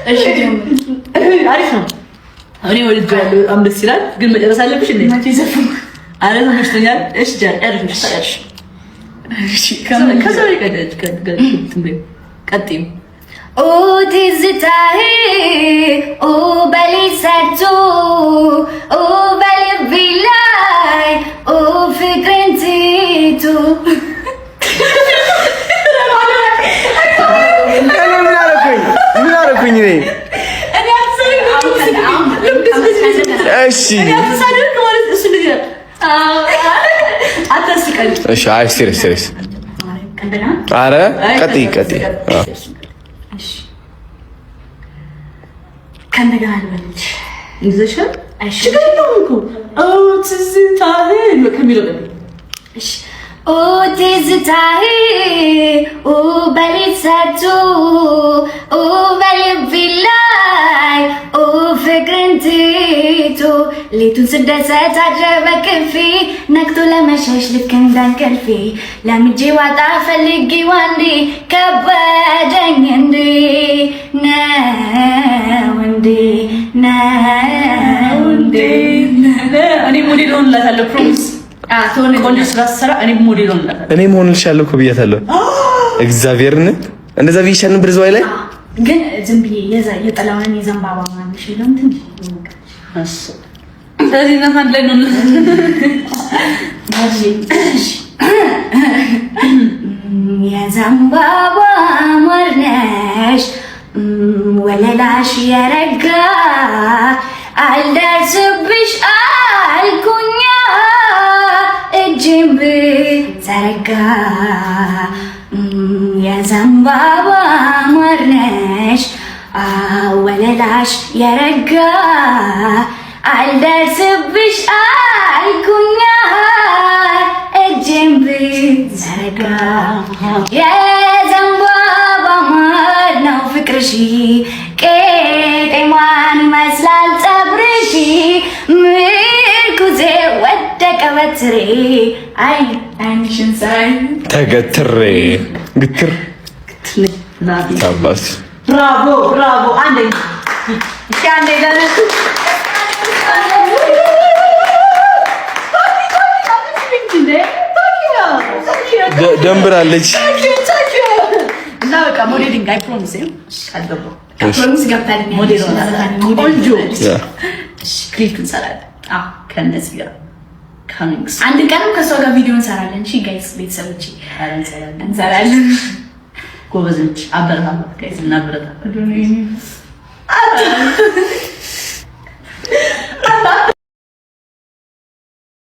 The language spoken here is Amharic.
እሺ ጀምር። አሪፍ ነው። እኔ ወድጄዋለሁ። በጣም ደስ ይላል። ግን መጨረስ አለብሽ እንዴ? መቼ ዘፈንኩ? አረ ተመችቶኛል። እሺ ጨርሽ፣ ጨርሽ። እሺ። ከዛ ቀጥይ። ኦ ትዝታህ፣ ኦ በሌት ሰርቶ፣ ኦ በልቤ ላይ፣ ኦ ፍቅርን ትቶ። እኔ ምን አደረኩኝ? ምን አደረኩኝ እኔ? እሺ። እሺ፣ አይ serious serious። አረ ቀጥይ ቀጥይ። ከእንደገና ልበልልሽ። ይዘሻል? ችግር የለውም እኮ። ኦ ትዝታህ ከሚለው እሺ። ኦ ትዝታህ፣ ኦ በሌት ሰርቶ፣ ኦ በልቤ ላይ፣ ኦ ፍቅርን ትቶ፣ ሌቱን ስደሰት አድረ በክንፌ፣ ነግቶ ለመሸሽ ልክ እንደ እንቅልፌ፣ ለምጄ ዋጣ ፈልጌ ዋንዴ ከበደኝ እንዴ ነው እንዴ ነው እንዴ። እኔ ሞዴል ሆንላታለሁ። Promise፣ ቆንጆ ስራ ስሰራ እኔ ሞዴል ሆንላታለሁ። እኔ መሆንልሻለሁ እኮ ብያታለሁ። እግዚአብሔርን እንደዛ ብዬሻል ነበር ዝዋይ ላይ። ግን ዝም ብዬ የጥላውን የዘንባባ ማንሽ የለውም ትንሽ። ስለዚህ እናንተ አንድ ላይ ነው። የዘንባባ ማር ነሽ፣ ወለላሽ የረጋ፣ አልደርስብሽ አልኩኛ እጄን ብዘረጋ። የዘንባባ ማር ነሽ፣ ወለላሽ የረጋ፣ አልደርስብሽ አልኩኛ እጄን ብዘረጋ። የዘንባባ ማር ነው ፍቅርሽ፣ ቄጤማን ይመስላል ፀጉርሽ፣ ምርኩዜ ወደቀ በትሬ አይ አይንሽን ሳይ ተገትሬ ግትር ታባስ። Bravo bravo። አንደኛ። እሺ አንዴ ለነሱ። ደንብራለች። እና በቃ modeling I promise ካልገባሁ Promise ገብታልኝ። ሞዴል ሆናለሁ። ቆንጆ ክሊፕ እንሰራለን ከእነዚህ ጋር coming። አንድ ቀንም ከእሷ ጋር ቪዲዮ እንሰራለን። እሺ guys፣ ቤተሰቦች እንሰራለን። እንሰራለን። ጎበዝ ነች። አበረታታት guys፣ እናበረታታት።